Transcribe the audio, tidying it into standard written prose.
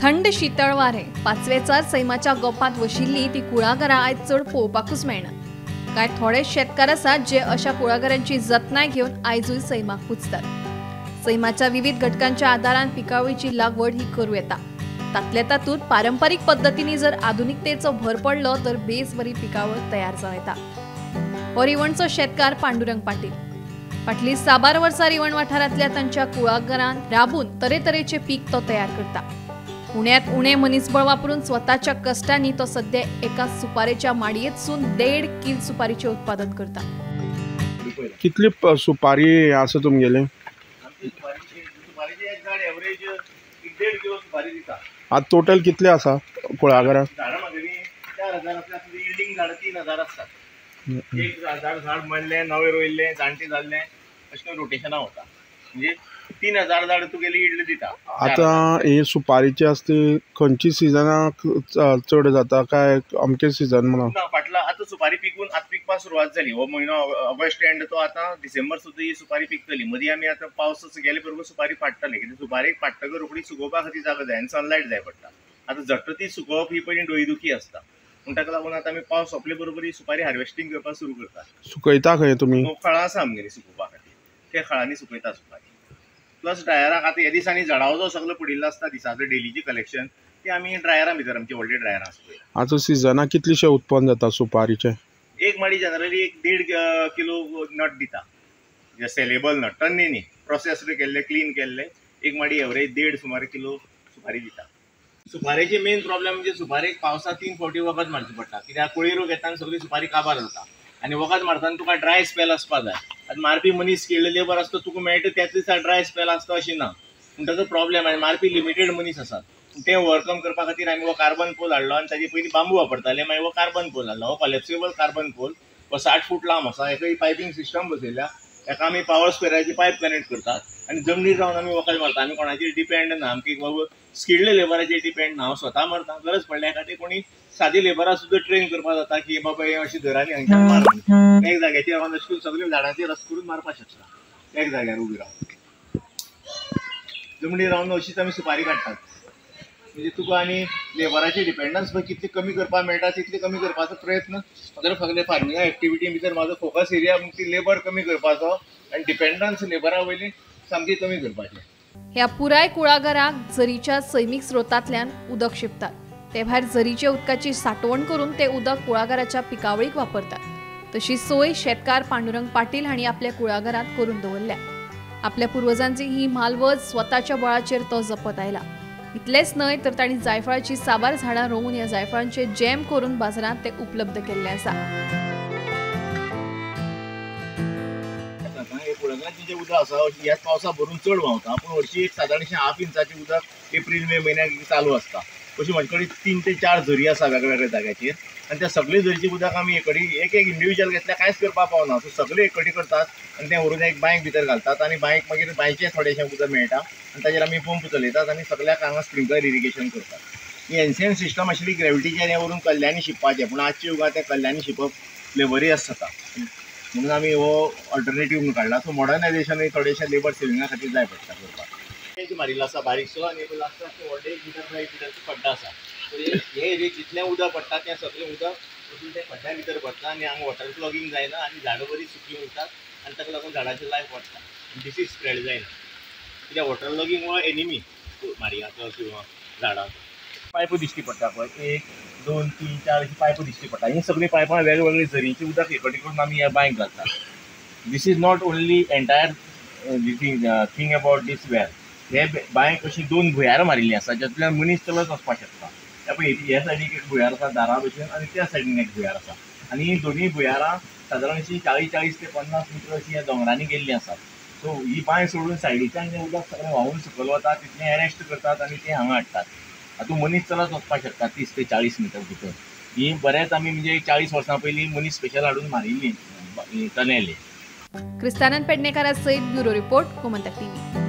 थंड शीतळ वारें पाचवेचार सैमाच्या गोपांत वशिल्ली ती कुळागरां आयज चड पळोवपाकूच मेळना. कांय थोडे शेतकार आसात जे अशा कुळागरांची जतनाय घेवन आयजूय सैमाक पुजतात. सैमाच्या विविध घटकांच्या आदारान पिकावळीची लागवड ही करूं येता. तातल्या तातूंत पारंपारीक पद्दतींनी जर आधुनिकतेचो भर पडलो तर बेस बरी पिकावळ तयार जावं येता. हो रिवणचो शेतकार पांडुरंग पाटील फाटलीं साबार वर्सां रिवण वाठारांतल्या तांच्या कुळागरांत राबून तरेतरेचे पीक तो तयार करता. उण्यात उणे मनीसबळ वापरून स्वताच्या कष्टांनी तो सध्या एका सुपारेच्या माडयेतसून 1.5 किल सुपारीचे उत्पादन करता. कितली सुपारी आसा तुमगेले? सुपारीचे एक झाड एवरेज 1.5 किलो सुपारी दिता. आता टोटल कितले आसा कुळागरां? झाडां म्हागेली 4000 आसल्यार यिल्डींग झाडां 3000 आसतात. एक झाड मळलें, नवें रोयल्लें, जाणटें जाल्लें, अशें रोटेशनां वता. म्हणजे 3000 झाड तुगेली इडली दिता. आतां हे सुपारीची आसता ती खंयची सिजनाक चड जाता काय अमके सिजन म्हणून? ना, फाटला आतां सुपारी पिकून आतां पिकपाक सुरवात जाली. हो म्हयनो ऑगस्ट एंड तो आतां डिसेंबर सुद्दां ही सुपारी पिकतली. मदीं आमी आतां पावस गेले बरोबर सुपारी पाडटले. कित्याक सुपारी पाडटकर रोखडी सुकोवपा खातीर जागो जाय आनी सनलायट जाय पडटा. आतां झट्ट ती सुकोवप ही पयलीं डोळीदुखी आसता. म्हूण ताका लागून आतां आमी पावस सोंपले बरोबर ही सुपारी हार्वेस्टींग करपाक सुरू करता. सुकयता खंय तुमी? खळां आसा आमगेली सुकोवपा खातीर, त्या खळांनी सुकयता सुपारी. प्लस ड्रायराक आतां ह्या दिसांनी झाडां सगळें पडिल्लो आसता दिसाचो डेलीचें कलेक्शन ते आमी ड्रायरा भितर आमचे व्हडले ड्रायरां आसता. आतां सिजनाक कितलेशें उत्पन्न जाता सुपारीचें? एक माडी जनरली 1.5 किलो नट दिता. सेलेबल नट, टन्नी न्ही, प्रोसेस्ड केल्ले, क्लीन केल्ले. एक माडी एवरेज 1.5 सुमार किलो सुपारी दिता. सुपारेची मेन प्रॉब्लेम म्हणजे सुपारेक पावसा 3 फावटी वखद मारचें पडटा. कित्याक कोळी रोग येता आनी सगळी सुपारी काबार जाता. आनी वखद मारतना तुका ड्राय स्पेल आसपा जाय. आतां मारपी मनीस स्किल्ड लेबर आसता, तुका मेळटा त्याच दिसा ड्राय स्पेल आसता अशें ना. पूण ताचो प्रॉब्लेम आनी मारपी लिमिटेड मनीस आसात. तें ओवरकम करपा खातीर आमी हो कार्बन पोल हाडलो आनी ताजे पयलीं बांबू वापरताले, मागीर हो कार्बन पोल हाडलो. हो कॉलेप्सिबल कार्बन पोल हो 60 फूट लांब आसा. हेका ही पायपींग सिस्टम बसयल्या. हेका आमी पावर स्पेराची पायप कनेक्ट करतात आनी जमनीर रावन आमी वखद मारता. आमी कोणाचेर डिपेंड ना, आमकां बाबा स्किल्ड लेबराचेर डिपेंड ना. हांव स्वता मारता. गरज पडल्या खातीर कोणी सादी लेबरां सुद्दां ट्रेन करपाक जाता की बाबा हें अशें धर आनी हांगच्यान मार. एक जाग्याचेर रावन अशें करून सगळ्या झाडांचेर रस करून मारपाक शकता. एक जाग्यार उबी रावन जमनीर रावन अशीच आमी सुपारी काडटात. म्हणजे तुका आनी लेबराची डिपेंडन्स पळय कितली कमी करपाक मेळटा तितली कमी करपाचो प्रयत्न. सगळे फार्मिंगा एक्टिविटी भितर म्हाजो फोकस एरिया ती लेबर कमी करपाचो आनी डिपेंडन्स लेबरा वयली सामकी कमी करपाची. ह्या पुराय कुळागराक झरीच्या सैमीक स्रोतांतल्यान उदक शिंपतात. ते भायर झरीच्या उदकाची साठवण करून ते उदक कुळागराच्या पिकावळीक वापरतात. तशी सोय शेतकार पांडुरंग पाटील हांणी आपल्या कुळागरांत करून दवरल्या. आपल्या पुर्वजांची ही म्हालवज स्वताच्या बळाचेर तो जपत आयला. इतलेंच न्हय तर तांणी जायफळाची साबार झाडां रोवून ह्या जायफळांचे जॅम करून बाजारांत ते उपलब्ध केल्ले आसा. कुळागरांचें जें उदक आसा ह्याच पावसा भरून चड व्हांवता. पूण हरशीं एक सादारणशें 1/2 इंचाचें उदक एप्रील मे म्हयन्याक चालू आसता. अशी म्हजे कडेन 3 ते 4 झरी आसा वेगवेगळ्या जाग्याचेर आनी त्या सगळे झरीचें उदक आमी एकडी एक एक इंडिविज्युअल घेतल्यार कांयच करपाक पावना. सो सगळे एकडी करतात आनी तें व्हरून एक बांयक भितर घालतात आनी बांयक मागीर बांयचें थोडेशें उदक मेळटा आनी ताजेर आमी पंप चलयतात आनी सगळ्याक हांगा स्प्रिंकलर इरिगेशन करतात. ही एन्शियंट सिस्टम आशिल्ली ग्रेविटीचेर हें व्हरून कल्ल्यांनी शिंपपाचें, पूण आजच्या युगांत तें कल्ल्यांनी शिंपप लेबरियस जाता. म्हणून आमी हो ऑल्टरनेटीव म्हणून काडला. सो मॉडर्नायझेशनूय थोडेशें लेबर सेविंगा खातीर जाय पडटा करपाक. मारिल्लो आसा बारीकसो आनी लास्टाक व्हडले 1 मिटर बाय 1 मिटरचो खड्डो आसा. हे एरियेक जितलें उदक पडटा तें सगळें उदक वचून त्या खड्ड्या भितर पडटा आनी हांगा वॉटर क्लॉगींग जायना आनी झाडां बरीं सुकीं उरतात आनी ताका लागून झाडाचें लायफ वाडटा, डिसीज स्प्रेड जायना. कित्याक वॉटर लॉगींग हो एनिमी माडयांचो किंवा झाडांचो. पायपो दिश्टी पडटा पळय, 1 2 3 4 अशी पायपो दिश्टी पडटा. ही सगळीं पायपां वेगवेगळी झरींचें उदक एकवटी करून आमी ह्या बांयक घालतात. This is not only entire thing about this well. हे बांयक अशी 2 भुंयारां मारिल्लीं आसा जातूंतल्यान मनीस चलत वचपाक शकता. त्या पळय ह्या सायडीक एक भुंयार आसा दारा भशेन आनी त्या सायडीन एक भुंयार आसा आनी ही दोनूय भुंयारां सादारण अशी 40-40 ते 50 मिटर अशी ह्या दोंगरांनी गेल्लीं आसात. सो ही बांय सोडून सायडीच्यान जें उदक सगळें व्हांवून सकयल वता तितलें एरेस्ट करतात आनी तें हांगा हाडटात. आतां मनीस चलत वचपाक शकता 30 ते 40 मिटर भितर. ही बरेंच आमी म्हणजे 40 वर्सां पयलीं मनीस स्पेशल हाडून मारिल्ली टनेल. क्रिस्तानंद पेडणेकारा सयत ब्युरो रिपोर्ट, गोमंतक टीव्ही.